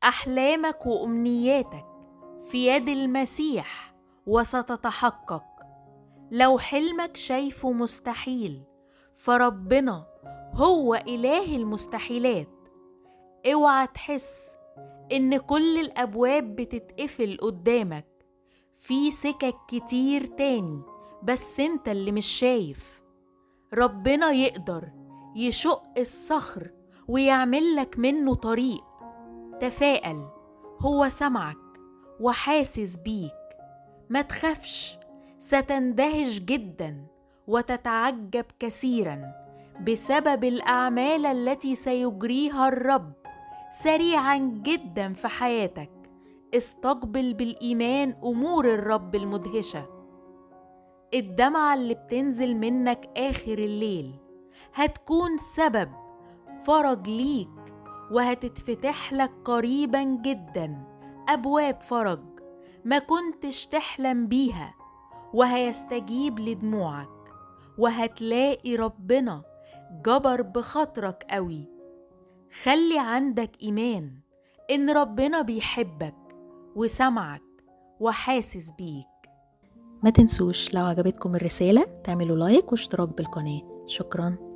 أحلامك وأمنياتك في يد المسيح وستتحقق. لو حلمك شايفه مستحيل، فربنا هو إله المستحيلات. اوعى تحس إن كل الأبواب بتتقفل قدامك، في سكك كتير تاني بس انت اللي مش شايف. ربنا يقدر يشق الصخر ويعمل لك منه طريق. تفائل، هو سمعك وحاسس بيك. ما تخافش، ستندهش جدا وتتعجب كثيرا بسبب الأعمال التي سيجريها الرب سريعا جدا في حياتك. استقبل بالإيمان أمور الرب المدهشة. الدمعة اللي بتنزل منك آخر الليل هتكون سبب فرج ليك، وهتتفتح لك قريبا جدا أبواب فرج ما كنتش تحلم بيها، وهيستجيب لدموعك، وهتلاقي ربنا جبر بخاطرك قوي. خلي عندك إيمان إن ربنا بيحبك وسمعك وحاسس بيك. ما تنسوش لو عجبتكم الرسالة تعملوا لايك واشتراك بالقناة. شكراً.